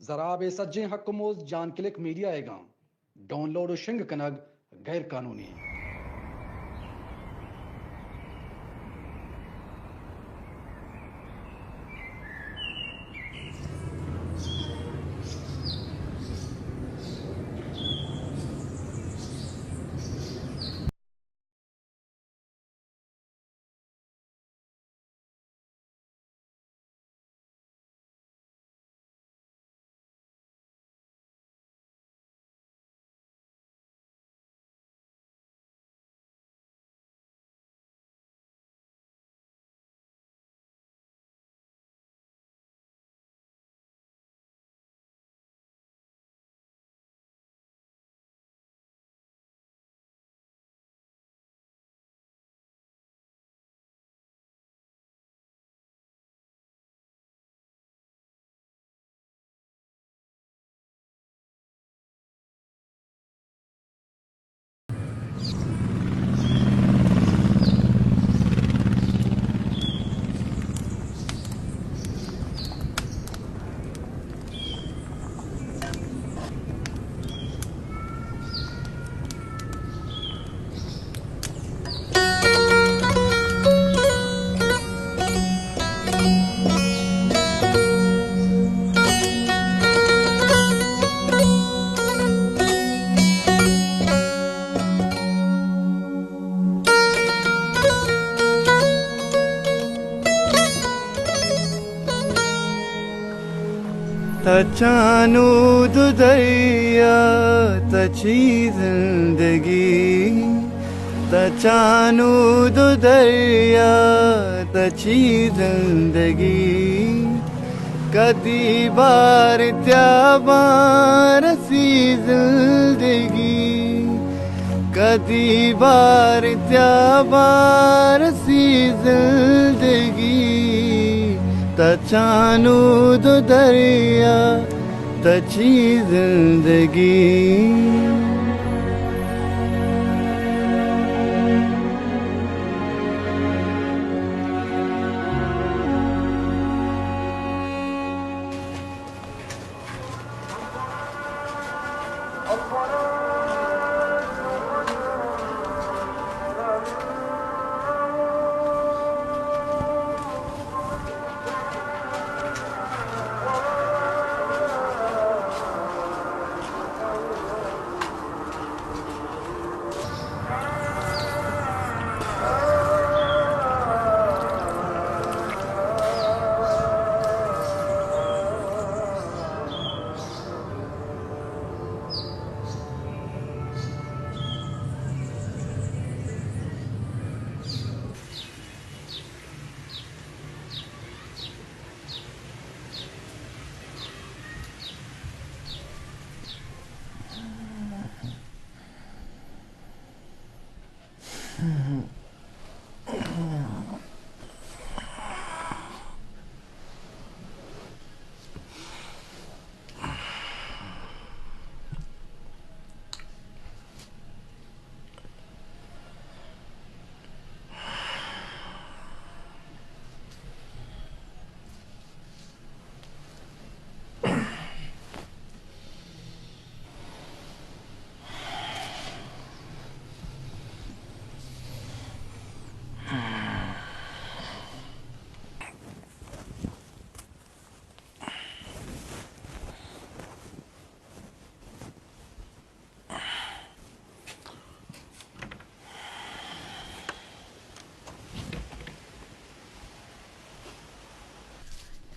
زراب ءِ سجیں حق ءُ مزد جان کلک میڈیا ئیگاں۔ ڈاؤن لوڈ ءُ شنگ کنگ غیر قانونی اِنت۔ تچانود ءُ دریا، تچی زندگی۔ تچانود ءُ دریا، تچی زندگی۔ کدی بار تیاباں رسی زندگی، کدی بار تیاباں رسی زندگی۔ تچانود ءُ دریا، تچی زندگی۔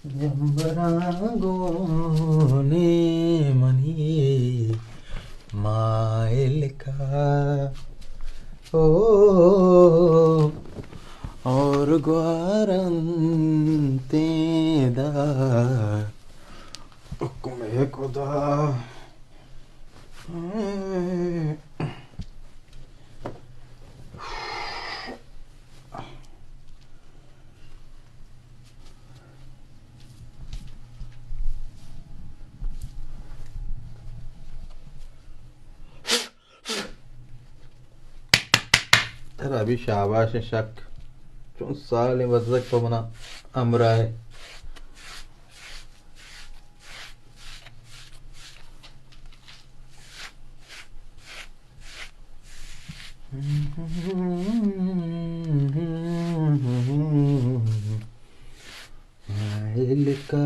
جمبراں گون منی مائل کا، او، اور گوارنتیں دا حکم خدا۔ ترا بھی شاباش شک، چون سالیں بزگ پہ منا ہمراہ۔ لکا۔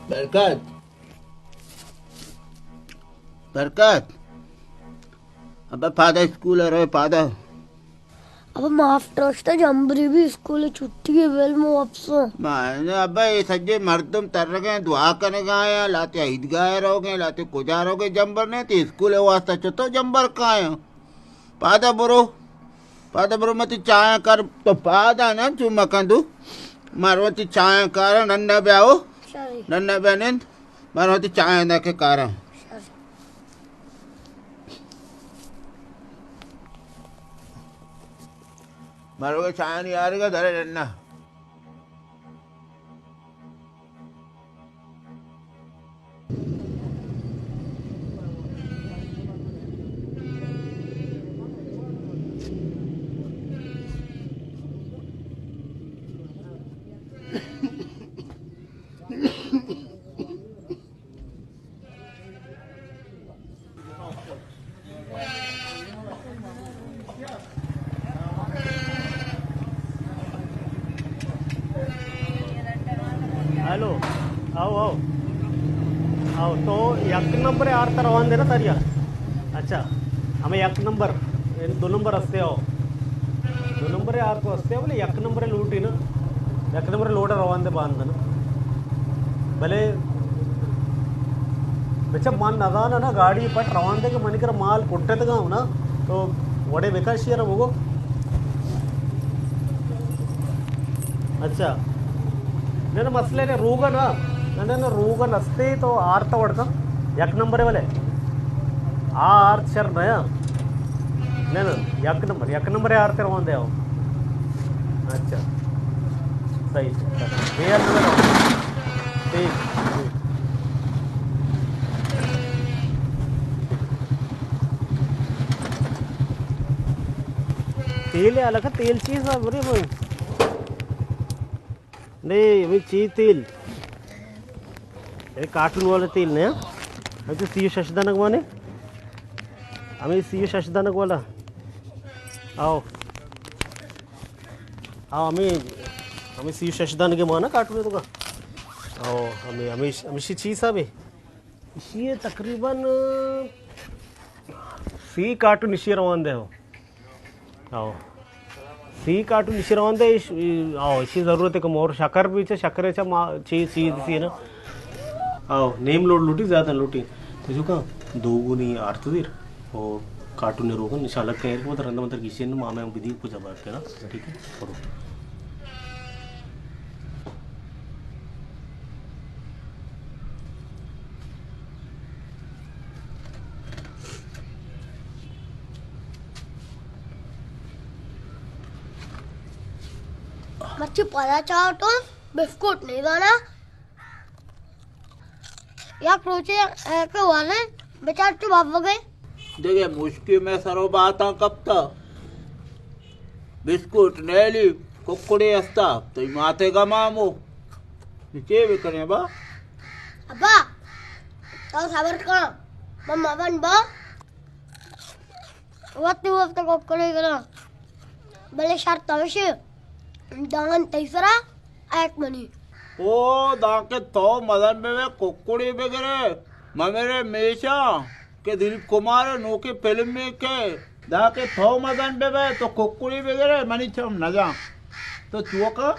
برکت، برکت، ابا پادا اسکول ءَ روئے پادا۔ ابا ماسٹر اشتا جمبری بھی اسکول چھٹی ہے، بیل مو اپسو۔ ما ابا اے سجے مردم ترگیں دعا کنگا یا لاتے عیدگاہ روگیں، لاتے کجا روگیں، جمبر نہیں تے اسکول واسطہ چتو جمبر کایاں۔ پادا برو، پادا برو، متی چایاں کر، تو پادا نہ چو مکن دو۔ مر متی چایاں کر، نندا بیاو، شری۔ نندا بیا نند، مر متی چایاں دے کے کاراں۔ شری۔ مر وہ چایاں یار کا درے نندا۔ ہیلو، آؤ، آؤ۔ آؤ، تو یک نمبر آرتا روان دے نا ساریا۔ اچھا، ہمیں یک نمبر، دو نمبر ہستے آؤ۔ دو نمبر آر کو ہستے، بولے یک نمبر لوٹی نا۔ یک نمبر لوٹا روان دے باندھ نا۔ بلے بچہ من نزاناں نا، گاڑی پٹ روان دے کہ منی کرا مال کٹتگاں نا، تو وڑے بکشی نا بگو۔ اچھا۔ نہ، نہ، مسئلہ نہ، روگن نا۔ نہ، نہ، نہ، روگن استے تو آرتا وڑکا۔ یک نمبر والے۔ آ آرت شر نیا۔ نہ، نہ، یک نمبر، یک نمبر آرتے روان دے آؤ۔ اچھا۔ صحیح، صحیح۔ یہ آرت روان۔ ٹھیک، ٹھیک۔ تیل ہے، الگ تیل چیز ہے، بڑے بھائی۔ نہیں، ہمیں چی تیل؟ اے کارٹون والا تیل نہیں، ہاں؟ ہمیں تو سی و شش دانگ وانے۔ ہمیں سی و شش دانگ والا۔ آؤ۔ آؤ، ہمیں، ہمیں سی و شش دانگ کے مانا کارٹون ہے تو کا؟ آؤ، ہمیں، ہمیں، ہمیں چی صاحب ہے؟ ایشی ءَ تقریباً سی کارٹون ایشی ءَ روان دے ہو۔ آؤ۔ سی کارٹون ایشی روان دے، ایش-، آؤ، ایشی ضرورت ہے کہ مور شکر بھی چا، شکر ہے چا، ما چی، چی، چی نا۔ آؤ، نیم لوڈ لوٹی، زیادہ لوٹی۔ تو جو کہاں دو گونی آرت دیر، اور کارٹون روگن، انشاءاللہ کہیں کو رندا مندر کسی نے ماما بدی کو جواب کرا۔ ٹھیک ہے، کرو۔ مرچی پدا چاہ تو بسکوٹ نہیں دانا۔ یک روچے ایکے والے بچار تو بابا گئے۔ دگہ مشکل میں سرو باتاں کپتا۔ بسکوٹ نیلی، ککڑے استا، تئی ماتے گمامو۔ نی چے بکنے با؟ ابا، تو صبر کن، من مبن با۔ وقت وقت ککڑے گنا، بلے شرط ہمیشی، دان تئی سرا ایک منی۔ او دانکہ تو مزن بہ بے ککڑی بگرے، ممیرے میشاں کہ دلیپ کمار نوکیں فلم میں کہ دانکہ تو مزن بہ بے تو ککڑی بگرے، منی چم نجاں۔ تو چوکا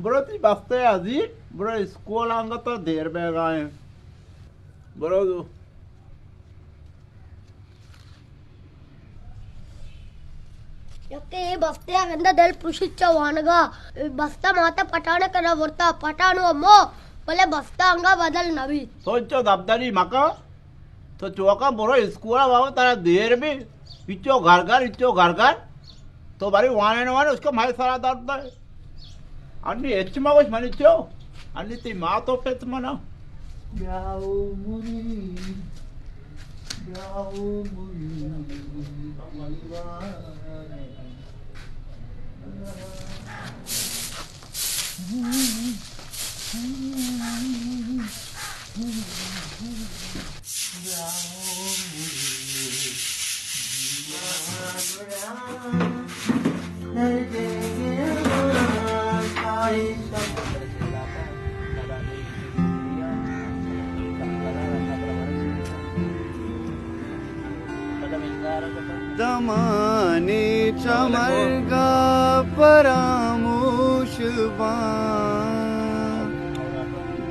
برو تئی بستے عزیز، برو اسکول آنگا تو دیر بیگائیں۔ برو دو۔ یکے اے بستے ءَ گندہ دل پروشی چہ وانگا۔ اے بستہ ماتا پٹھان ءَ کرا برتا، پٹھان و مو، بلے بستہ انگا بدل نہ بیت۔ تو چو دبدری مکا، تو چوکا برو اسکول ءَ بابا ترا دیر بی، اچو گھر گھر، اچو گھر گھر۔ تو بری وانے نہ وانے، اس کا مئے سرا درد ہے۔ انی ہچ مگوش منی چو، انی تی مات و پت منا۔ بیا او مرید، بیا او مرید دیوانہ۔ دمانے چہ مرگا پراموش باں،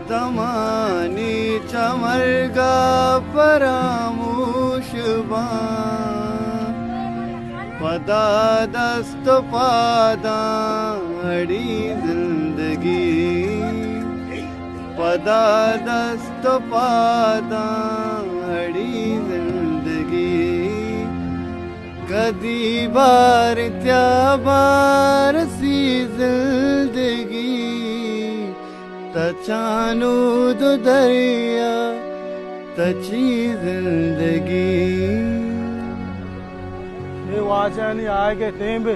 دمانے چہ مرگا پراموش باں، پدا دست و پاداں اڑی زندگی، پدا دست و پاداں اڑی زندگی۔ کدی بار تیا بار سی زندگی، تچانو دو دریا تچی زندگی۔ اے واجہانی آئیگے ٹیم بے،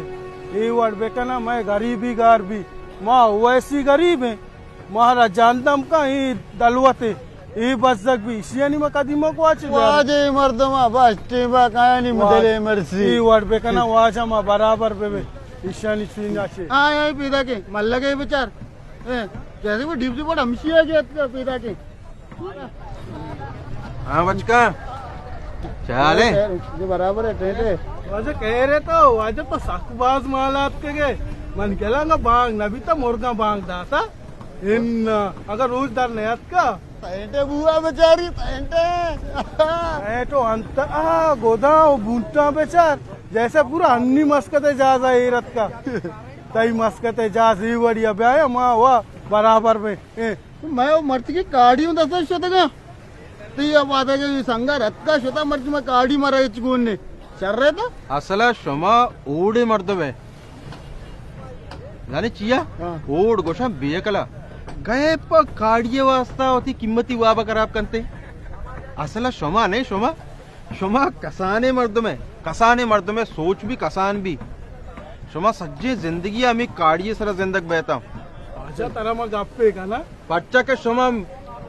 اے وڑ بکنا، مئے غریبی گار بی، ما ویسی غریب ہیں۔ مارا جان دم کا اے دلوتے، اے بزگ بی، ایشیانی ما کدی ما گواچ دار۔ واجہ مردم باش ٹیبا کایانی مدلے مرسی۔ اے وڑ بکنا واجہ ما برابر بے بے، ایشانی چوی ناچے۔ آئے، آئے، پیدا کے، ملگے بچار۔ اے، جیسے وہ ڈیپ سی بڑا ہمشی آ گیا پیدا کے۔ ہاں بچکا، چے حال ہے؟ جو برابر ہے، ٹھیک ہے۔ واجہ کہہ رہے تو، واجہ تو سک باز مالات کے گئے۔ من گلاں گا بانگ نہ بیتا، مرگاں بانگ داتا۔ ان اگر روچ در نیاتکا۔ پینٹے بوا بچاری، پینٹے۔ پینٹو انت، آ، گوداں و بونٹاں بچار۔ جیسے پورا انی مسکت جازا ایرت کا۔ تئی مسکت ءِ جاز ای وڑی ءَ بیا، ما وا برابر بیں۔ اے۔ مئے او مرچی کہ کاڑی اوں دست ءَ شتگاں۔ تئی ءَ پاد ءَ کہ سنگا رتکا شتا، مرچی ما کاڑی مارا ہچ گون نے۔ شر ءَ تو؟ اصل ءَ شما اوڑے مردم ئے۔ زانے چیا؟ ہاں۔ اوڑ گوشاں بے عقل ءَ۔ گئے پہ کاڑی ءِ واسطہ وتی قیمتی واب ءَ خراب کنتے۔ اصل ءَ شما نہیں، شما شما کسانیں مردم ئے، کسانیں مردم ئے، سوچ بی کسان بی۔ شما سجیں زندگی ءَ ہمے کاڑی ءِ سرا زندگ بیتاں۔ اچھا، ترا ما گپے کناں۔ پرچا کہ شما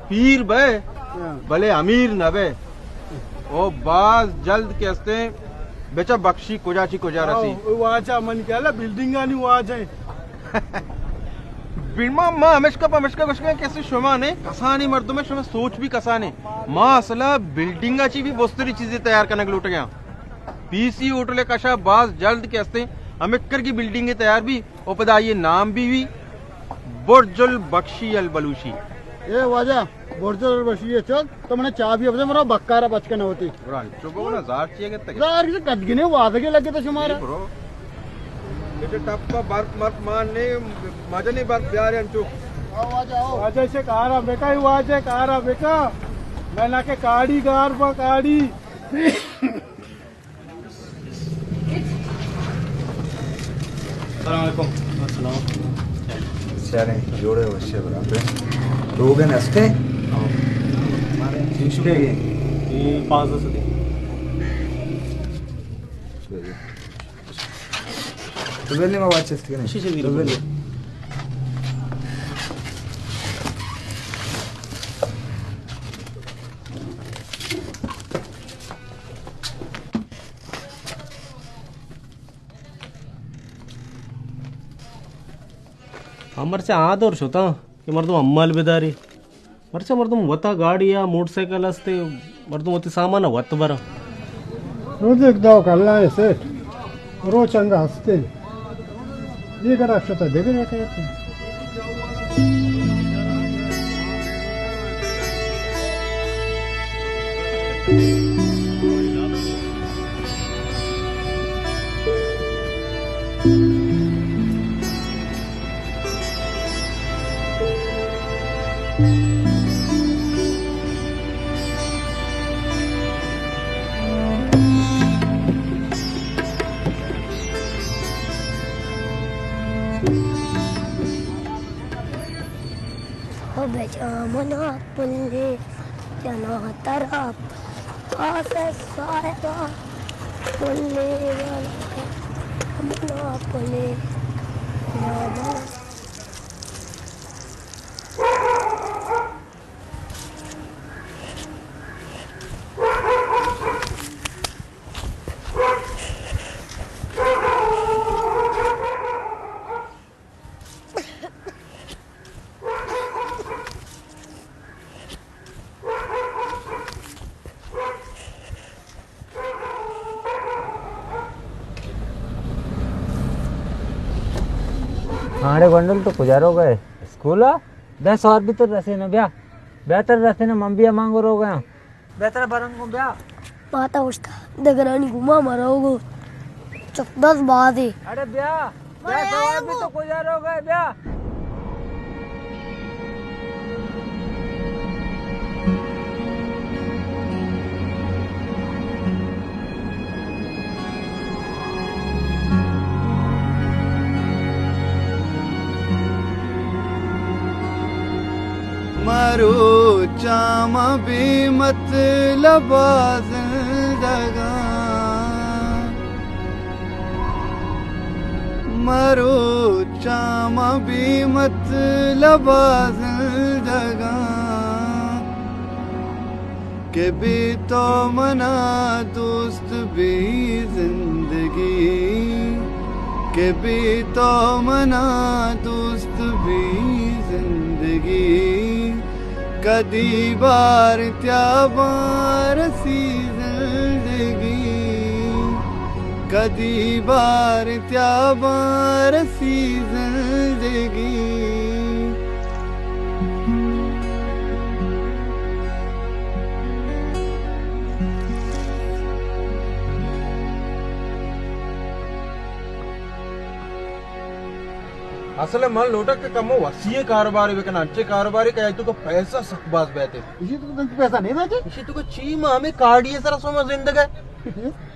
پیر بئے، ہاں۔ بلے امیر نہ بئے۔ او باز جلد کہ استیں، بچا بخشی کجا چی کجا رسی۔ او واجہ من کہ اللہ بلڈنگانی واجہ ئے۔ بل-، ما، ما ہمشکا پمشکا گوشگاں کہ اسے شما نے کسانیں مردم ئے، شما سوچ بی کسانیں۔ ما اصلا بلڈنگ ءَ چی بی بستری چیزے تیار کنگ لوٹگاں۔ پی سی ہوٹل ءِ کشا باز جلد کہ استیں ہمکر کی بلڈنگ تیار بی، او پدا آئی نام بی بی برج البخشی البلوشی۔ اے واجہ، برج البخشی ءِ چک، تو منا چابی ءَ بدے، مرا بکار ءَ بچ کن ہوتی۔ برا، چو بگو نا، زار چیئے گتا کہ؟ زار کسے کدگنے وادگے لگے تو شمارا۔ اے برو۔ بیٹے ٹپا برف مرف مان نے، مزہ نے برف بیارے انچو۔ آؤ، واجہ، آؤ۔ واجہ سے کارا بکا، واجہ کارا بکا۔ میں نہ کہ کاڑی گار با کاڑی۔ السلام علیکم۔ السلام۔ سیاریں جوڑے وشے برابر۔ روگن استے؟ ہاں۔ چیشتے گے؟ یہ پانزدہ سدی۔ تو بلے ما واچ است کنے۔ شیشے دی تو بلے۔ ہاں، مرچا آ دور شتاں کہ مردم امال بداری۔ مرچا مردم وتا گاڑی یا موٹر سائیکل استے، مردم وتی سامان وت برا۔ روز ایک دو کلا ہے سیٹ، روز چنگا ہستے۔ یہ گرا شتا دگرے کہتے۔ او بچا منا پلے جنا ترا آس سارا پلے منا پلے جنا۔ ہاں رے گونڈل، تو کجا روگ ئے؟ اسکول ءَ؟ دہ سوار بی تو رسے نہ بیا۔ بیا تر رسے نہ، من بی ہمانگو روگ آں۔ بیا ترا برن گوں بیا۔ ماتا اوشتا دگرانی گما مرو گو۔ چک دس بازے۔ اڑے بیا۔ بیا سوار بی تو کجا روگ ئے بیا۔ مروچاں ما بے مطلب ءَ زندگاں، مروچاں ما بے مطلب ءَ زندگاں۔ کہ بے تو منا دوست بی زندگی، کہ بے تو منا دوست بی زندگی، کدی بار تیا بار سی زندگی، کدی بار تیا بار سی زندگی۔ اصل من لوٹاں کہ کمو وسیع کاروبارے بکناں، انچیں کاروبارے کہ آئی توکا پیسہ سک باز بیت۔ ایشی توکا پیسہ نہ اِنت؟ ایشی توکا چی، ما ہمے کاڑی سرا سوما زندگ ایں۔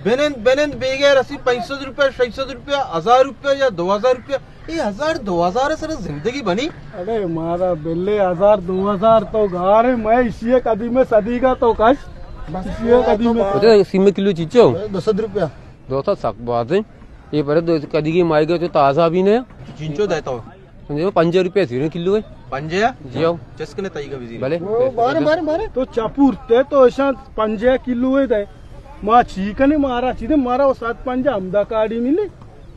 بنند بنند بیگہ رسی پنچ سد روپیہ، شش سد روپیہ، ہزار روپیہ یا دو ہزار روپیہ۔ اے ہزار دو ہزار سرا زندگی بنی؟ اڑے مارا بلے، ہزار دو ہزار تو گار ایں، مئے ایشی کدی مئے صدیقہ تو کش۔ ایشی کدی مئے۔ اچھا، سیمے کلو چیچو؟ دو سد روپیہ۔ دو سد سک باز ایں۔ اے برے دو کدی کی ماہیگ ایں، چو تازہ بی نہ۔ چنچو دئے تو؟ پنجاہ روپیہ زیریں کلو ایں۔ پنجاہ؟ جی ہو۔ چسکنے تئیگا بزیر۔ بلے۔ او، بارے، بارے، بارے۔ تو چپورتے تو اشاں پنجاہ کلو ایں دئے۔ ما چی کنیں، مارا چی دئے، مارا او سد پنجاہ ہمدا کاڑی ملے۔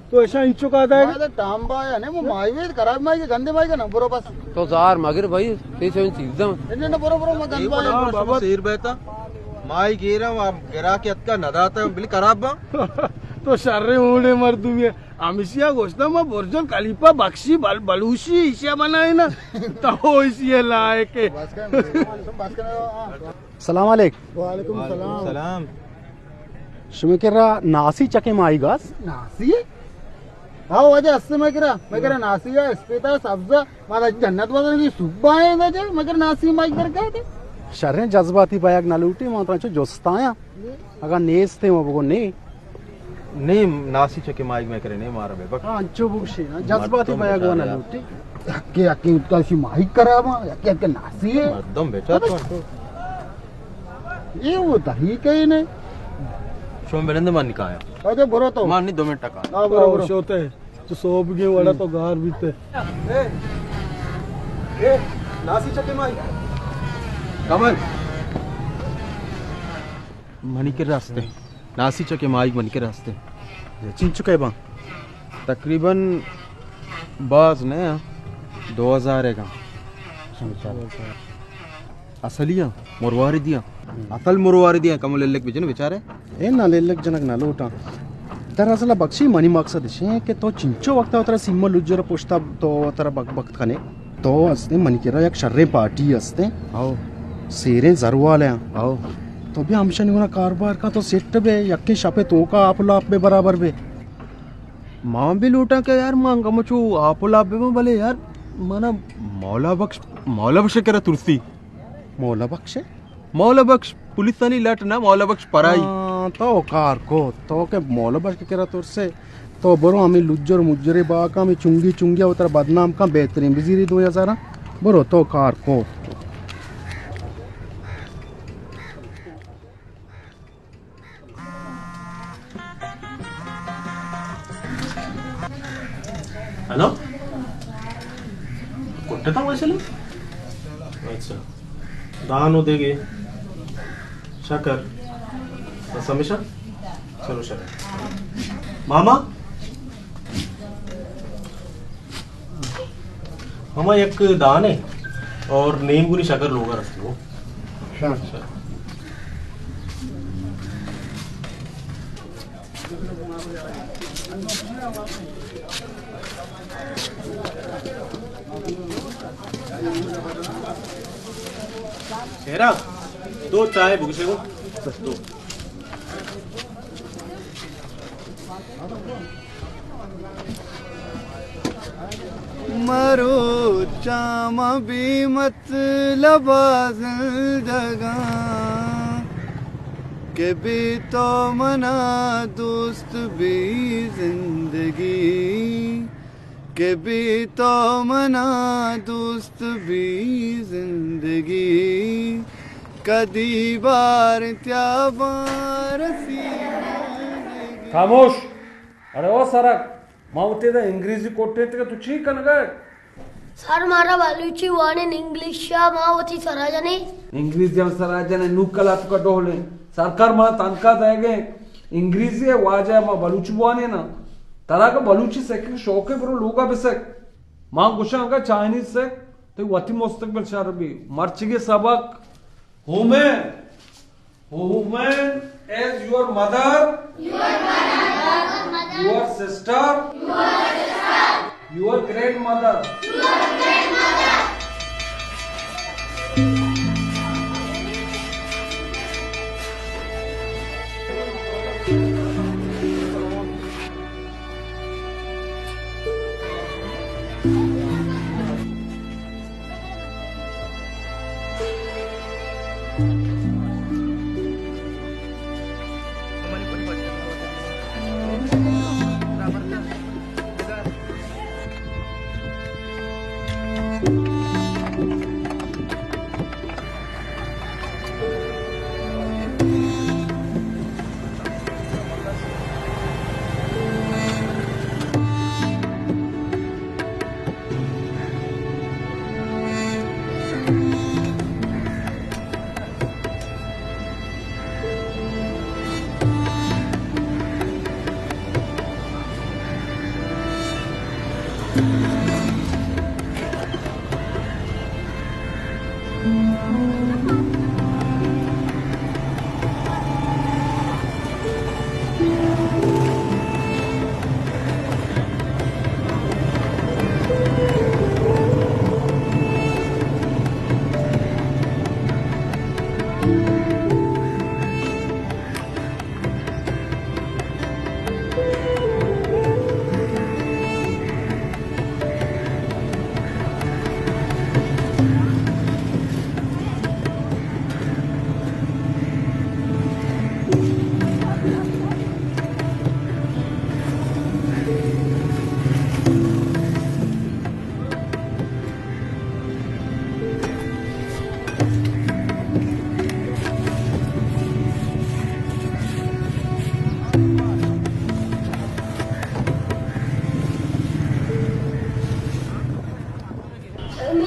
تو اشاں انچو کا دئے۔ ما تو ٹام بایا نے، وہ ماہی وید خراب ماہی کے گندے ماہی کا نہ، برو بس۔ تو زار مگر بھائی، تے چون چیز دم۔ نہ، نہ، برو، برو، ما گند اے بایا۔ بڑا بابا۔ سیر بیتا۔ ماہی گیرا، گرا کے اتکا نہ داتا، بل خراب با۔ تو شریں اوڑے مردمی ئے۔ ہمیشی ءَ گوشتہ ما برج الخلیفہ بخشی بل-، بلوشی ایشی ءَ بنائینہ۔ تو ایشی ءِ لائق ئے۔ سلام علیک۔ وعلیکم السلام۔ سلام۔ شمے کرا ناسی چکے ماہیگ است؟ ناسی؟ ہاں واجہ، است مئے کرا۔ مئے کرا ناسی ءَ، اسپیت ءَ، سبز ءَ۔ ما جنت وطن کی صبح آئے نا جے، مگر ناسی ماہیگ در کہتے۔ شریں، جذباتی بیگ نہ لوٹی، ما ترا چو جست آیاں۔ اگاں نیست ایں، ما بگو نیں۔ نیں، ناسی چکے ماہیگ مئے کرے نیں، مارا بے بک۔ ہاں، انچو بگشی نا، جذباتی بیگ وا نہ لوٹی۔ یکے، یکے اتکا اسی ماہیگ خراب ایں، یکے، یکے ناسی ئے۔ مردم بیچار تو۔ اے وہ طریقہ ہی نیں۔ شما بنند، من نکایا۔ اچھا، برو تو۔ من نی دو منٹ ٹکا۔ ہاں، برو، برو۔ شوتے۔ تو سوب گے وڑا تو گار بیتے۔ اے، اے، ناسی چکے ماہیگ۔ کمل۔ منی کرا است ایں۔ ناسی چکے ماہیگ منی کرا است ایں۔ چنچکے باں؟ تقریباً باز نہ، دو ہزار ئے گا۔ اصلی آں، مرواریدی آں۔ ہم۔ اصل مرواریدی آں، کمو لیلک بجن بیچارے۔ اے نہ، لیلک جنگ نہ لوٹاں۔ دراصل بخشی، منی مقصد اش ایں کہ تو چنچو وقت ءَ وترا سیمہ لجر پشتا تو وترا بک بخت کنے۔ تو ہستے منی کرا یک شریں پارٹی ہستے۔ ہو۔ سیریں زر والے آں۔ ہو۔ تو بیا ہمشانی گونا کاروبار کن، تو سیٹ بے، یکیں شپے توکا آپ لاپ بے برابر بے۔ ما بھی لوٹاں کہ یار، ما انگا مچو آپ لاپ بے، بلے یار، منا مولا بخش، مولا بخش کرا ترسی۔ مولا بخش؟ مولا بخش، پولیسانی لٹ نہ، مولا بخش پرائی۔ ہاں، تو کار کو، تو کہ مولا بخش کرا ترسے، تو برو ہمیں لجر مجرے باکا، ہمیں چنگی چنگی وترا بدنام کن، بہترین بزیری دو ہزاراں، برو تو کار کو۔ ہلو؟ کٹتا ویسے نا؟ اچھا۔ دان و دیگے۔ شکر۔ بس ہمیشہ؟ چلو شکر۔ ماما؟ ہما یک دانے اور نیم گنی شکر لوگا رستی ہو۔ شاہ۔ شیرا، دو چائے بگشے گو۔ دو۔ مروچاں ما بے مطلب ءَ زندگاں، کہ بے تو منا دوست بے زندگی، کہ بے تو منا دوست بے زندگی، کدی بار تیاباں رسی۔ خاموش! اڑے او سرک، ما وتی دا انگریزی کوٹے تک تو چی کنگا ئے؟ سر، مارا بلوچی وانین، انگلش ءَ ما وتی سرا جنیں۔ انگریزی ہم سرا جنیں، نو کلا تو کا ڈولیں۔ سرکار ما تنخواہ دے گئے، انگریزی ہے واجہ، ما بلوچی وانین نا۔ ترا کہ بلوچی سکھگ شوق ہے، برو لوگا بسک۔ ما گوشاں اگا چائنیز سکھ، تو وتی مستقبل شر بی۔ مرچگی سبق، human. Woman is your mother. Your mother. Your sister. Your sister. Your grandmother. Your grandmother.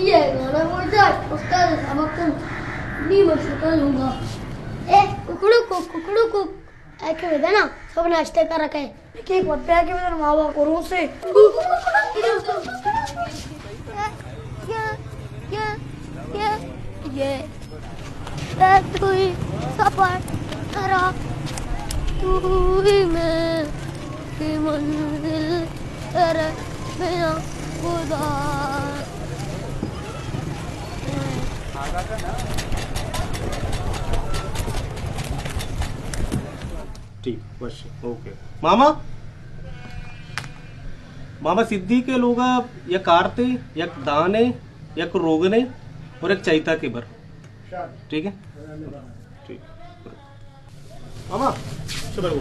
یہ گانا بول جائے، استاد سبق کن، نی من شکل ہوگا۔ اے، ککڑو کو، ککڑو کو۔ اے کہ بدنا، سب ناشتے کر رکھے۔ کہ پتہ ہے کہ بدنا ماوا کروں سے۔ اے توئی سفر ترا، توئی میں کی منزل تیرے بنا خدا۔ ٹھیک، بس، اوکے۔ ماما، ماما صدیق کے لوگا یک آرتے، یک دانے، یک روگنے اور یک چیتا کے بر۔ ٹھیک ہے؟ ٹھیک۔ ماما، شبر کو۔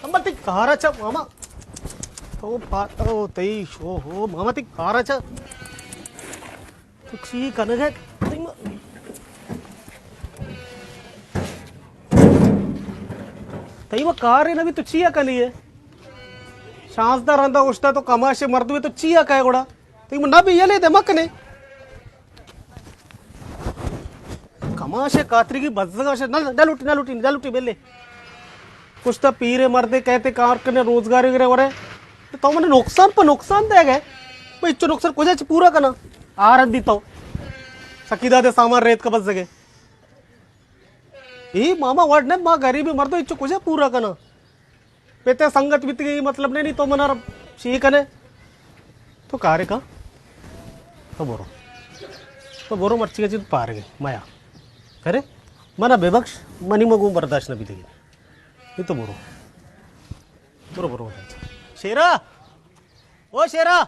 سمبل تئی کارا چا ماما۔ تو پا-، او تئی شو ہو، ماما تئی کارا چا۔ تو چی کنگ ءَ؟ تئی ما-، تئی ما کارے نہ بی، تو چیا کنی ئے؟ شانزدہ رندا اوشتا تو کماشے مردمے، تو چیا کئے گڑا؟ تئی ما نہ بی یلے دے مکنے۔ کماشے کاتریگی بزگا شے، نہ، نہ لوٹی، نہ لوٹی، نہ لوٹی بلے۔ کچھ تا پیرے مردے کہتے کار کنے روزگاری گرے ورے۔ تو من نقصان پہ نقصان دے گئے۔ میں اچو نقصان کجا چ پورا کنا؟ آ رندی تو۔ سکی دادے سامان ریت کا بزگے۔ اے ماما وڑ نہ، ما غریبی مردو اچو کجا پورا کنا؟ پہ تئی سنگت بیتگی، مطلب نہ نی، تو منا شی کنے۔ تو کارے کا؟ تو برو۔ تو برو، مرچی کا چیز پارگے، میا۔ کرے؟ منا بے بخش، منی مگو برداشت نہ بیتگی۔ اے تو برو۔ برو، برو۔ شیرا! او شیرا!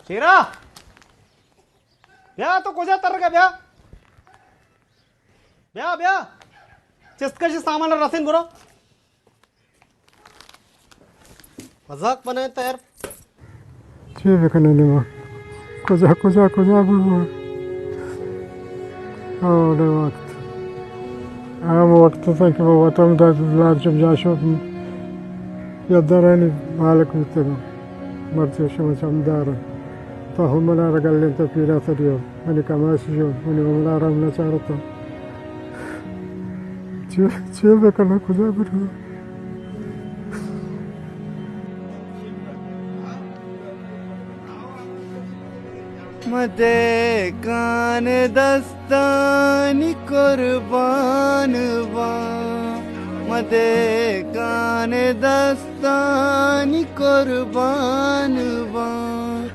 شیرا! بیا، تو کجا ترگا، بیا۔ بیا، بیا۔ چست کشی سامان رسین برو۔ مذاق بنائیں تیر۔ چی بکنیں ما؟ کجا، کجا، کجا برو؟ آ وڑیں وقت۔ ہم وقت تاں کہ ما وطن دا لار چپ جا شوت۔ یا درانی مالک بیتگاں۔ مرچی شما چمدار۔ تو ہم منا را گلیں تو پیرا سریو۔ منی کماش جو، منی عمر آرام نہ چارتا۔ چے، چے بکناں، کجا برو؟ مدے کان دستانی قربان باں۔ مدے کان دستانی قربان باں،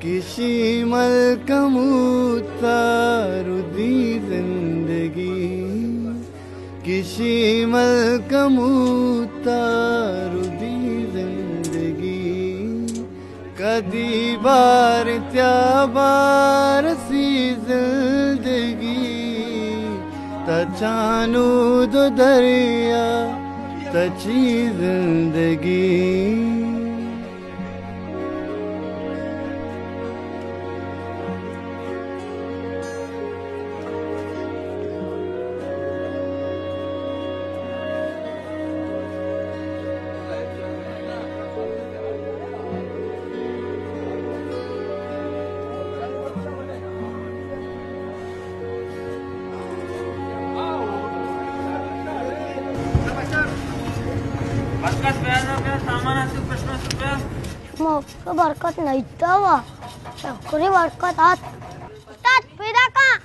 کشی ملکموت ءَ ردی زندگی، کشی ملکموت ءَ ردی زندگی۔ کدی بار تیا بار سی زندگی، تچانود و دریا تچی زندگی۔ ما برکت نہ ایتا وا، شکری برکت آت۔ استاد پیدا کن۔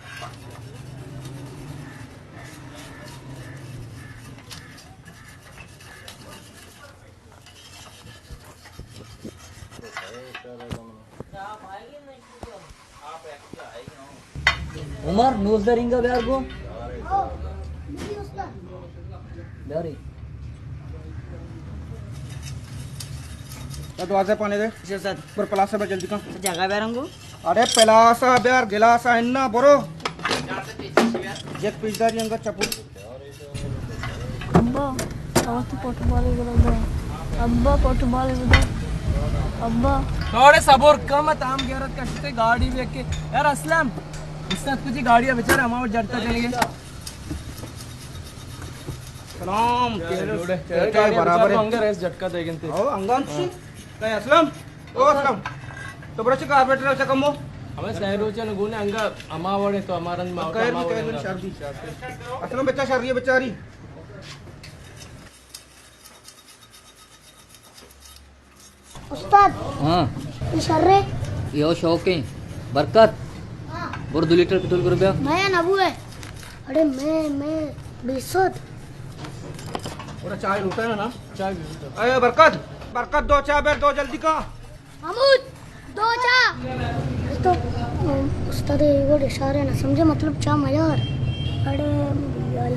عمر، نوزدہ رنگا بیار گو۔ بیاری۔ یا دوازدہ پانے دے۔ جی سر۔ پر پلاسا بر جلدی کن۔ جگہ بیارنگو۔ ارے پلاسا بیار، گلاسا انا، برو۔ یک پیچداری انگا چپو۔ ابا، تو فٹبال بدا۔ ابا، فٹبال بدا۔ ابا۔ تھوڑے صبر کم، تام غیرت کشتے گاڑی بھی کے۔ یار اسلم، استاد کچھ گاڑی بیچارہ ہمارا جڑتا چلے گئے۔ سلام۔ یار، جوڑے۔ تیرے گاڑی برابر ہے۔ انگا ریس جھٹکا دے گنتے۔ او، انگا انت سی۔ کئے اسلم؟ او اسلم۔ تو برچ کارپیٹر چکمو۔ ہمیں سہ روچن گونے انگا اما وڑے تو ہمارا ما کہر بھی، کہر بھی شر دی۔ اسلم بچہ شر رہی ہے، بچاری۔ استاد۔ ہاں۔ یہ شر ہے۔ یہ شوق ہے۔ برکت۔ ہاں۔ بر دو لیٹر پٹرول کر بیا۔ میں نہ بوئے۔ اڑے میں، میں بیسوت۔ اور چائے لوٹا ہے نا؟ چائے بھی لوٹا۔ اے برکت، برکت دو چائے بیر دو جلدی کا۔ محمود، دو چا۔ تو استاد وڑ اشارے نہ سمجھے، مطلب چا میار۔ اڑے یار۔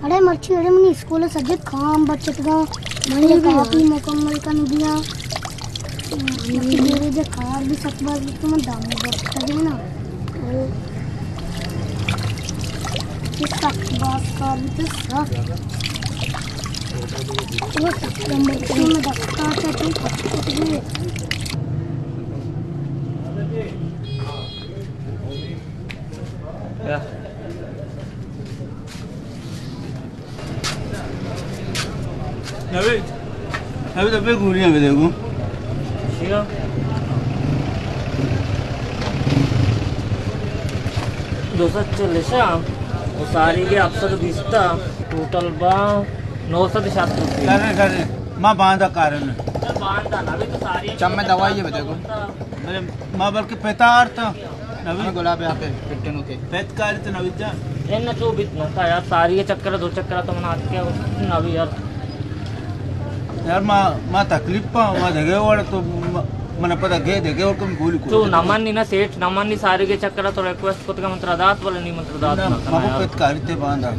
اڑے مرچی اڑے منی اسکول ءِ سجہ کام بچتگاں، منی کاپی مکمل کن دیاں۔ مرچی گیریج ءِ کار بھی سک باز بیت، من دامو برتگے نا۔ او، یہ سک باز کار بیت، سک۔ وہ سک نمبر تین میں دفتر سے تو پکڑ گئے۔ نوید، نوید، ابے گولیاں بھی دے گو۔ دو سو چلیس، وہ ساری کے ہفت سو بیس تا، ٹوٹل با نو سو چھیاسٹھ روپے۔ کرنے، کرنے، ما باندا کارن۔ چم میں دوائی ہے، بتائے گو۔ بلے ما بلکہ پتا آرتا۔ نوید۔ ہاں، گلاب یہاں پہ پٹن ہوتے۔ پت کاری تو نوید جان۔ اے نہ چو بیت نہ تا یار، ساری کے چکر، دو چکر تو من آت کے نوید یار۔ یار ما، ما تکلیف پا، ما دگے وڑ تو ما، من پدا گے دگے وڑ کم گولی کو۔ تو نمن نی نا سیٹ، نمن نی ساری کے چکر تو ریکویسٹ کت کہ من ترا دات، بلے نی من ترا دات نہ، نہ ما یار۔ پت کاری تے باندا۔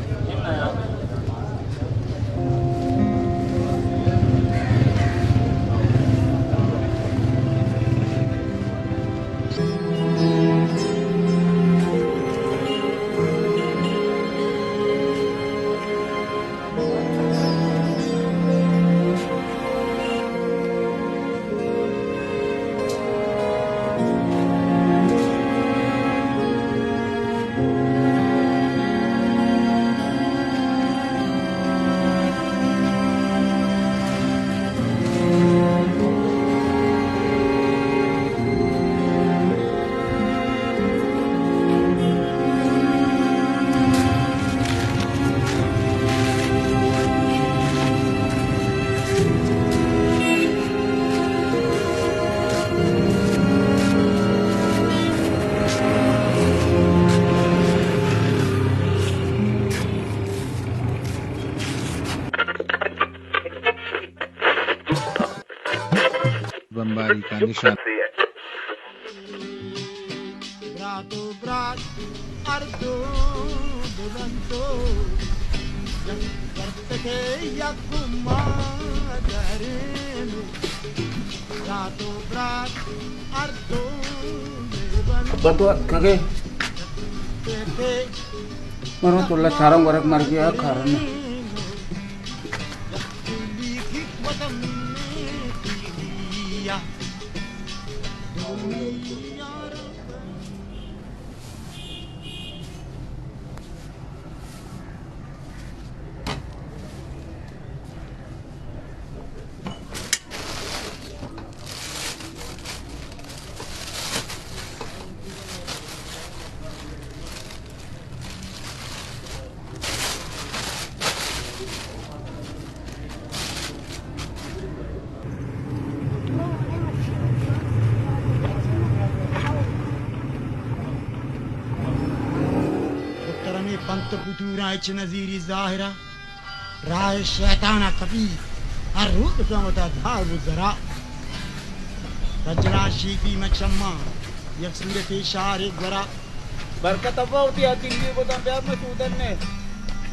بمباری کا نشان۔ برات و برات ہر دو ببنت و یک برتکے یک مادرین۔ برات و برات ہر دو ببنت۔ ابا تو اتکگے؟ مرو تو اللہ چارم ورگ مرگی آ کارنے۔ دکتر ہمیں پنت و پتوراں ہچ نزیری ظاہرا۔ راہ شیطان ء کپی، ہر روز کن وتا دار و زرا۔ کجرا شیپی من چماں، یک صورت اشارے گورا۔ برکت ابا وتی ہاتھی لیے بوداں بیار، من سودن نے۔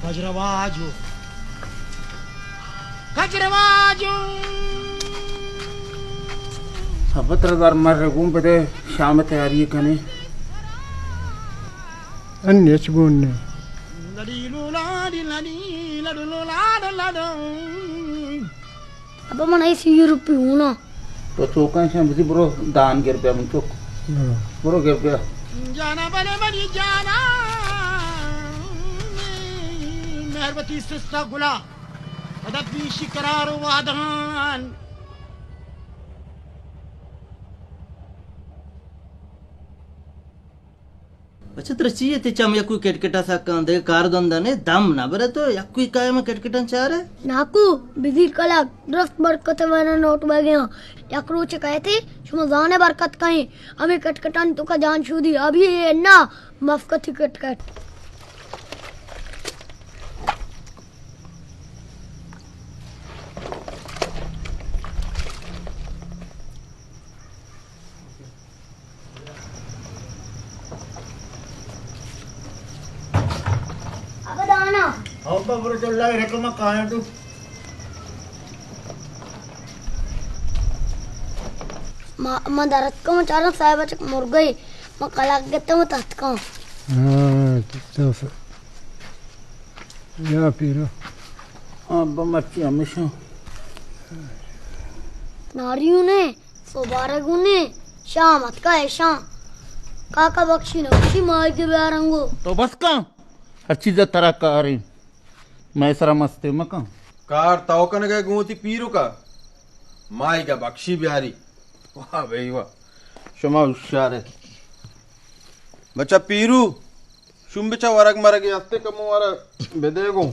کجرواجو۔ کجرواجو۔ ابا ترا دار مر گون بدے، شام تیاری کنے۔ ان ہچ گون نے۔ ابا من ایسی یورپی ہوں نا۔ تو چوکاں شاں بزی برو دان گر بیا من چوک۔ ہاں۔ برو گر بیا۔ جانا بلے منی جانا۔ مہربتی سستا گلا۔ ادب پیشی قرار و وعدان۔ بچہ ترا چی اے؟ تئی چم یکوئی کٹ کٹا سکاں، دگہ کار دندا نے، دم نہ برے تو یکوئی قائم کٹ کٹاں چارے۔ ناکو، بزیر کلاک، درست برکت والا نوٹ بگیاں۔ یک روچ کہتے، شما زانے برکت کہیں، ہمیں کٹ کٹانی توکا جان شودی، ابھی اے نا، مفکتی کٹ کٹ۔ ابا دانا۔ ہو ابا، برو چلا رکما کایا تو۔ ما، ما درت کو چارا صاحب چک مرگئی۔ ما کلاک گتا ما تحت کا۔ ہاں، تو س-، یا پیرو۔ ہاں، ابا مرچی ہمیشہ۔ ناریوں نے۔ سوبارگونے، شام اتکا ایشاں۔ کاکا بخشی نہ گوشی ماہیگ بیارنگو۔ تو بس کن، ہر چیز ترا کاریں۔ مئے سرا مستے مکن۔ کار تو کنگے گوں وتی پیرکا۔ ماہیگ بخشی بیاری۔ واہ بھئی واہ۔ شما ہوشیار ئے۔ بچہ پیرو، شوم بچہ ورگ مرگ ہستے کمو ورگ بدے گوں۔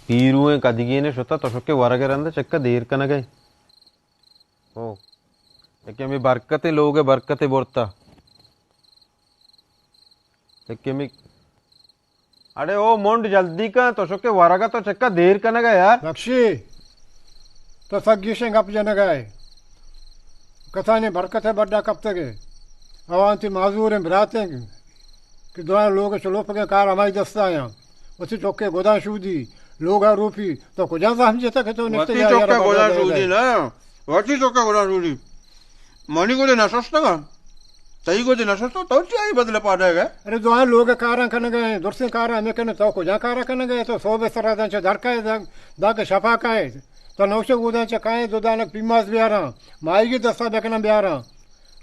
پیرویں کدیگینے شتا، تو شکے ورگ ء رند چکا دیر کنگ ء۔ او، یکے ہمے برکت ء لوگ ء برکت ء برتا۔ یکے ہمے، اڑے او منڈ جلدی کن، تو شکے ورگ ء تو چکا دیر کنگ ء یار۔ بخشی، تو سک گیشیں گپ جنگ ء ئے۔ کسانیں برکت ء بڈا کپتگ ئے۔ آوان تی معذوریں براتیں کہ دوئیں لوگ چلوپگیں کار ہمائی دست آیاں۔ وتی چکے گداں شودی، لوگا روپی، تو کجا زحم جتا کہ تو نشتے وتی یا چکے یارا گداں بازار شودی دے؟ نا، وتی چکے گداں شودی۔ منی گدے نشستگا، تئی گدے نشستگا، تو چی آئی بدل پادا گئے؟ ارے دوہاں لوگ کاراں کنگا ہیں، درسیں کاراں ہمیں کنے، تو کجا کارا کنگا ہے؟ تو صوبے سرا داں چہ در کائے، داں، داں کہ شپا کائے، تو نوشے گوداں چہ کائے، دو دانک پیماز بیاراں، ماہیگی دستا بکناں بیاراں،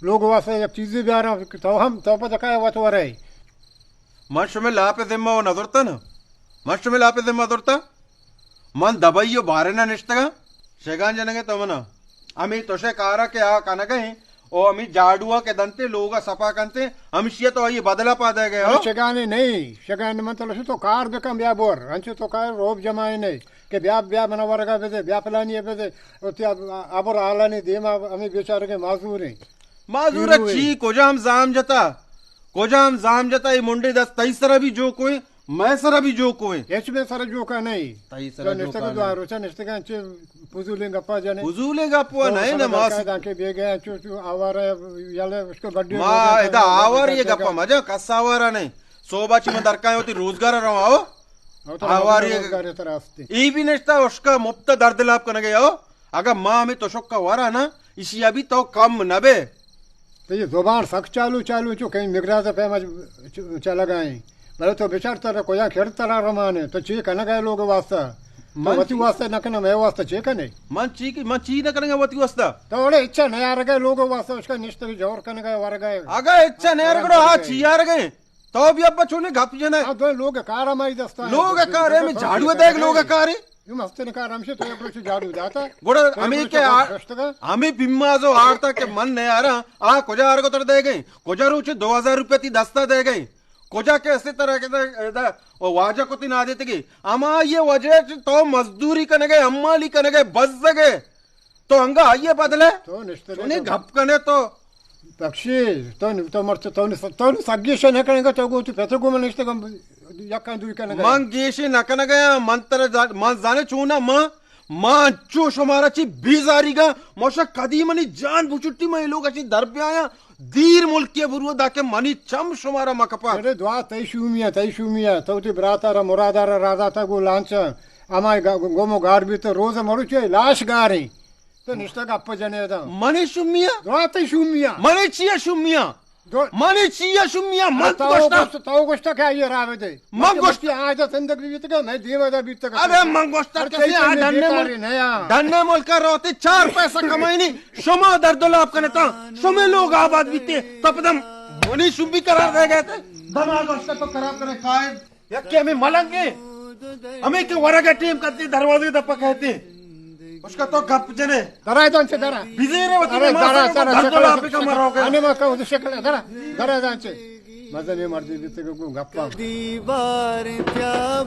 لوگ واسطہ یک چیزی بیاراں، تو ہم، تو پتہ کائے وت ورے۔ من شمئے لاپ ء ذمہ و نہ زرتاں نا۔ من شمئے لاپ ء ذمہ زرتاں۔ من دبئی و بارنا نشتگاں۔ شگان جنگ ء تو منا۔ ہمے تشے کارا کہ آ کنگ ء او ہمے جاڈو ء کہ دنتے لوگ ء سپا کنتے، ہمشی ء تو آئی بدلا پا دے گئے ہو۔ شگانے نہیں، شگان من تو لشو تو کار بکن بیا بور۔ انچو تو کار روب جمائے نہیں کہ بیا، بیا منا ورگا بدے، بیا پلانی بدے۔ او تی اب، ابر آلانی دیما ہمے بیچارگے معذور ہیں۔ معذور پیرو ہے۔ چی کجام زام جتا؟ کجام زام جتا؟ اے منڈے دست تئی سرا بھی جو کوئے، مئے سرا بھی جو کوئے۔ ہچ مئے سرا جو کا نہیں۔ تئی سرا تو جو نشتگ کا دو نہیں۔ روچا نشتگ انچے فضولیں گپا جنے۔ فضولیں گپا تو نہیں سرا نماز۔ دانکہ بیگے چو، چو آوار ہے، یلے اس کو بڈی ما ادا آوار یہ گپا مجا، کس آوارا نہیں۔ صوبہ چی من درکائیں ہوتی روزگار رہا ہو۔ آوار یہ روزگار ترا ہستی۔ ای بھی نشتا اس کا مفت درد لاپ کنگے ہو۔ اگاں ما ہمے تشک ء ورا نا، ایشی ء بھی تو کم نہ بے۔ تو یہ زبان سک چالو چالو چو کہیں مگراز ء پیما چ-، چ-، چلگائیں۔ بلے تو بچار ترا کجا کھڑ ترا رمانے، تو چی کنگ ء لوگ واسطہ؟ تو من وتی چی؟ واسطہ نہ کنے، مئے واسطہ چی کنے؟ من چی کی-، من چی نہ کنگا وتی واسطہ؟ تو اڑے اچھا نہ یارگے لوگ واسطہ، اس کا نشتگ جور کنگا ورگے۔ اگا اچھا نہ یارگڑو، ہاں چی یارگے؟ تو بھی ابا چونے گپ جنے۔ آ دو لوگ کار ہمائی دستا ہے۔ لوگ کار ہے، میں جھاڑو دیگ لوگ کار ہے۔ یہ مستن کار ہمشہ تو یک روچ جھاڑو داتا۔ گڑا تو ہمیں یک روچ کہ آ-، گشتگا۔ ہمیں بمازو آرتا کہ من نیارا، آ کجا آرگو تر دے گئے؟ کجا روچ دو ہزار روپے تی دستا دے گئے؟ کجا کہ اسی طرح کے دا، دا، وہ واجہ کو تی نہ دیتے گی۔ اما یہ وجہ چ تو مزدوری کنے گئے، حمالی کنے گئے، بز گئے۔ تو انگا آئیے بدلے؟ تو نشتگے چونے تو۔ گپ کنے تو۔ بخشی، تو نی، تو مرچ، تو نی، تو نی سگیش نہ کنگا، تو گو تو پتو گو من نشتگم یکان دوی کنگا۔ من گیشی نہ کنگا، من تر جا-، من زانے چونا، من، من چو شمارا چی بیزاری گا، موشا کدی منی جان بچٹی، من لوگ اچی در بیایا، دیر ملکی برو دا کہ منی چم شمارا مکپا۔ ارے دعا تئی شومیا، تئی شومیا، تو تی براتا را مرادا را رازاتا گو لانچا، اما گا-، گومو گار بیت روز مروچے لاش گاریں۔ تو نشتہ گپ جنے دا۔ منی شومیا؟ دراتے شومیا۔ منی چیا شومیا؟ دو- منی چیا شومیا؟ من تو گوشتا۔ گوشت-، تو گوشتا کہ آئی راہ دے۔ من مطلب گوشت- کہ آج زندگ بیت کہ میں دیما دا بیت کہ ارے من گوشتا ہر کسی چیز آ میں ڈنّے بیکاری مل-، نیا۔ ڈنّے ملکا روتے چار پیسہ کمائنی۔ شما درد لاپ کنے تا۔ شما لوگ آباد بیتے۔ تپدم منی شومی قرار دے گئے تے۔ دماغ اس کا تو خراب کرے قائد۔ یکے ہمے ملنگ ایں، ہمے کہ ورگ ء ٹیم کدی دروازے دپا کہتے۔ اس کا تو گپ جنے۔ درائے دان چے درا۔ بزیرے وتی درا، نماز درا، کو درا، درد شکل لاپے کا چکل۔ مروگے۔ آنے ما کا شکل درا، درا دان چے۔ مزن مردی بیتے کو گپا۔ دیوار پیا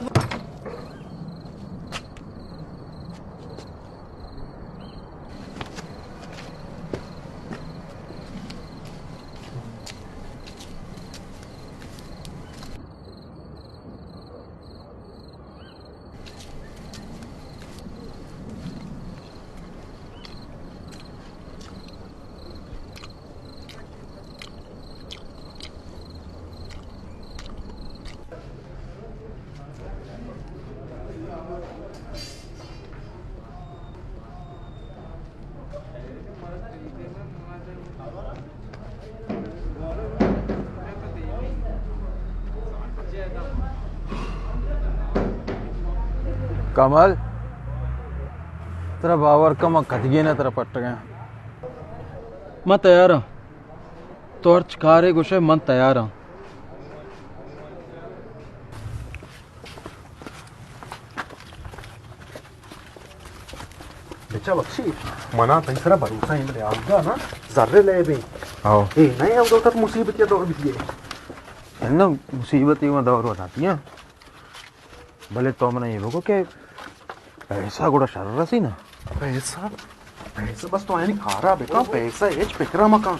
کمال، ترا باور کن، من کدگین ء ترا پٹگاں۔ من تیار آں۔ تو ہرچ کارے گوشئے، من تیار آں۔ بچا بخشی، منا تئی سرا بھروسہ ایں، بلے آوگا نا زر لیب ایں۔ ہاں۔ اے نہ آوگا تر مصیبت یا دور بیتی ہے۔ نہ، مصیبت یہ دور وداتی ہے۔ بلے تو منا یہ بگو کہ پیسہ گڑا شر رسی نا۔ پیسہ؟ پیسہ بس تو آیانی کارا بکن، پیسہ ہچ فکرا مکن۔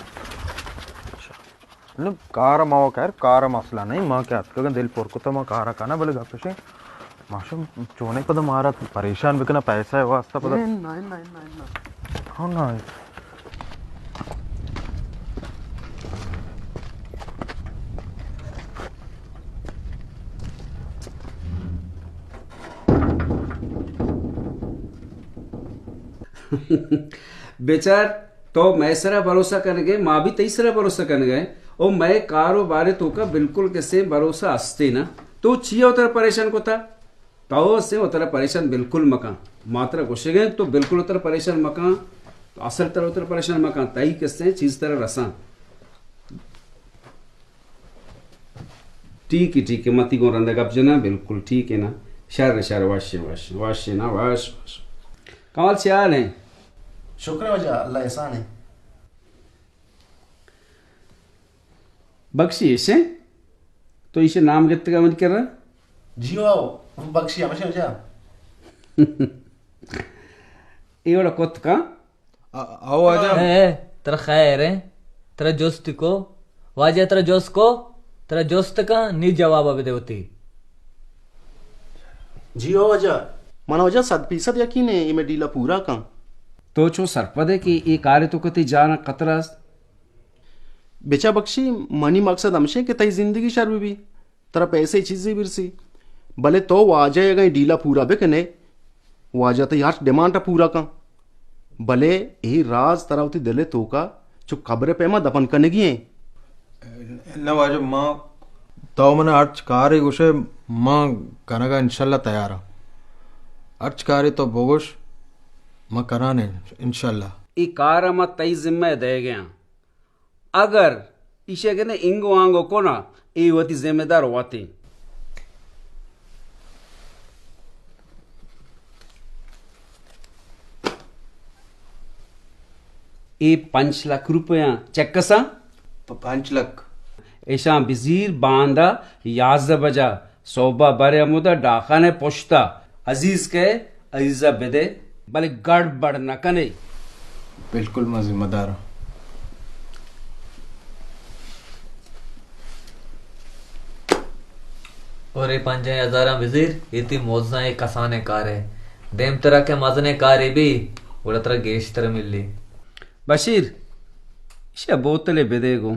نہ، کار ما و خیر، کار مسئلہ نہیں، ما کہ اتکگن دل پر کتا، ما کارا کنا، بلے گپ اش ما شم چونے پدا مارا پریشان بکنا پیسہ واسطہ پدا۔ نہ، نہ، نہ، نہ، نہ۔ ہاں، نہ۔ بچار، تو مئے سرا بھروسہ کنگے، ما بھی تئی سرا بھروسہ کنگے، او مئے کاروبارے توکا بالکل کسے بھروسہ ہستے نا۔ تو چیا وترا پریشان کتا؟ تو سے وترا پریشان بالکل مکن۔ ما ترا گوشگے تو بالکل وترا پریشان مکن۔ تو اصل ترا وترا پریشان مکن، تئی کسے چیز ترا رساں۔ ٹھیک ہے، ٹھیک ہے، متی گوں رندا گپ جنا، بالکل ٹھیک ہے نا۔ شر، شر، وش، وش، وش نا، وش، وش۔ کمال چے حال ہیں؟ شکر ہے واجہ، اللہ احسان ہے۔ بخشی ایشیں؟ تو ایشے نام گتگا من کرا؟ جی واو، بخشی ہمیشہ واجہ۔ اے وڑا کت کا؟ آ-، آؤ واجہ۔ اے، اے، ترا خیر ایں؟ ترا جست کو؟ واجہ ترا جست کو؟ ترا جست کن، نی جواب بدے وتی۔ جی او واجہ، من واجہ صد فیصد یقین ایں، اے مئے ڈیلا پورا کن۔ تو چو سرپد ئے کہ اے کارے توکا تئی جان ء خطرہ است؟ بچا بخشی، منی مقصد ہمشیں کہ تئی زندگی شر بہ بی۔ ترا پیسے چیزے برسی، بلے تو واجہ ء اگاں اے ڈیلا پورا بکنے، واجہ تئی ہرچ ڈیمانڈ ء پورا کن، بلے اے راز ترا وتی دل ء توکا چو قبر ء پیما دفن کنگی ایں۔ نہ واجہ، ما تو من ء ہرچ کارے گوشے، ما کنگ ء انشاءاللہ تیار آں۔ ہرچ کارے تو بگوش، ما کنان ایں انشاءاللہ۔ اے کار ء ما تئی ذمہ ء دئیگ ء آں۔ اگر ایشی ء گندے اینگو آنگو کنا، اے وتی ذمہ دار وت ایں۔ اے پنچ لکھ روپیاں چیک اساں؟ پ-، پنچ لکھ۔ ایشاں بزیر باندا یازدہ بجا سہب ء برے ہمودا ڈاکان ء پشت ء عزیز کئے، عزیز ء بدے، بلے گڑبڑ نہ کنے۔ بالکل، ما ذمہ دار آں۔ اور اے پنجاہیں ہزاراں بزیر، اے تئی موزاں اے کسانیں کارے۔ دیم ترا کہ مزنیں کارے بی، گڑا ترا گیشتر ملی۔ بشیر، ایشی ء بوتلے بدے گوں۔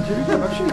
چی بیتا بخشی؟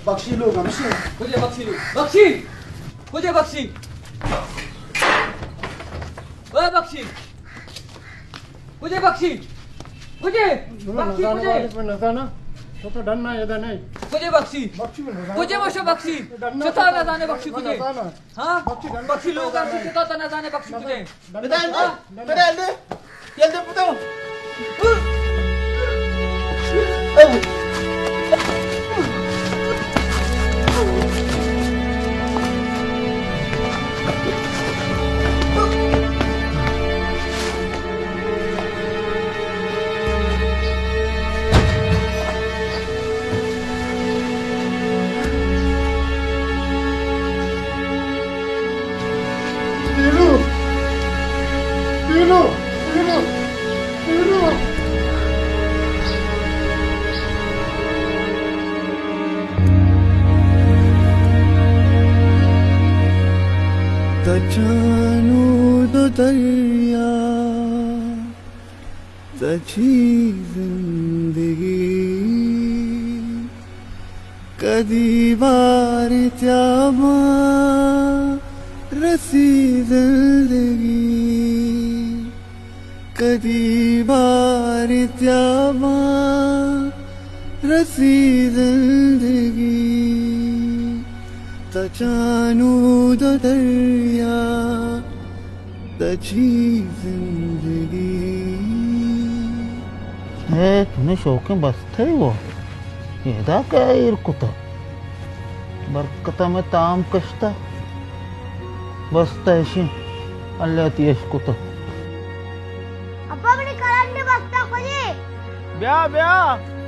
بخشی لوگ ہمشی۔ کجے بخشی لوگ؟ بخشی! کجے بخشی؟ اے بخشی! کجے بخشی؟ کجے؟ بخشی کجے؟ نزانا، تو تو ڈن نہ ادا نہیں۔ کجے بخشی؟ بخشی نزانا۔ کجے بشو بخشی؟ ڈن نہ چتا تو نزانے بخشی کجے؟ نزانا۔ ہاں؟ بخشی ڈن نہ بخشی لوگ ہم چتا تو نزانے بخشی کجے؟ بدل دے، بدل دے۔ یل دے پتو۔ پیلو! پیلو! پیلو! پیلو! تچانو دو دریا، تچی زندگی، کدی باری تیاباں رسی زندگی، کدی باری تیاباں رسی زندگی، تچانو دو دریا، تچی زندگی۔ اے چونیں شوکیں بستہ ئے وا، ادا کئے ایر کتہ؟ برکت ءَ مئے تام کشتہ۔ بستہ اشیں، اللہ تی اش کتہ۔ ابا، منی کلنڈ ءِ بستہ کجے؟ بیا، بیا،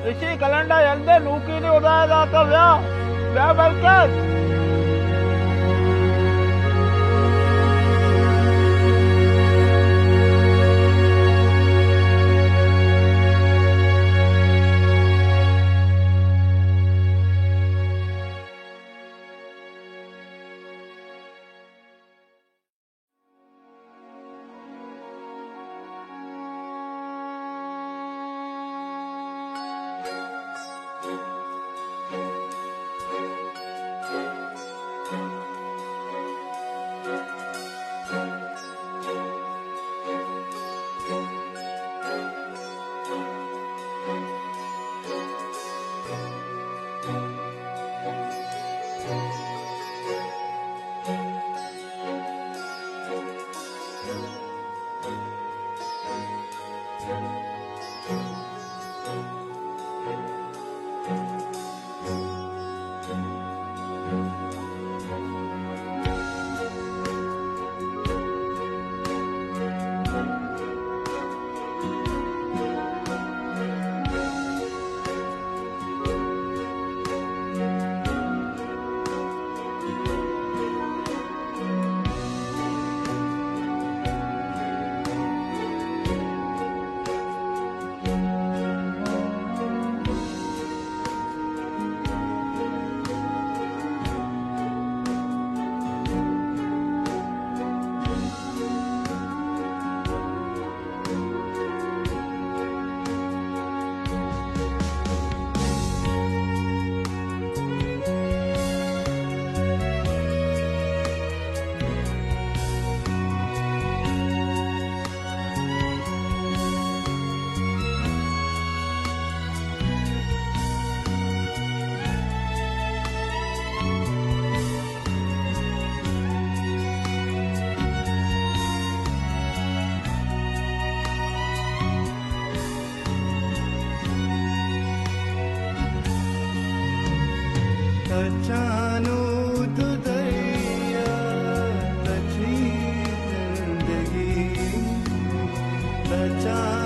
اشی کلنڈ ءَ یل دے، نوکی نی ہدا ءَ داتہ، بیا، بیا برکت۔ چانو تو دریا تچی زندگی، تچان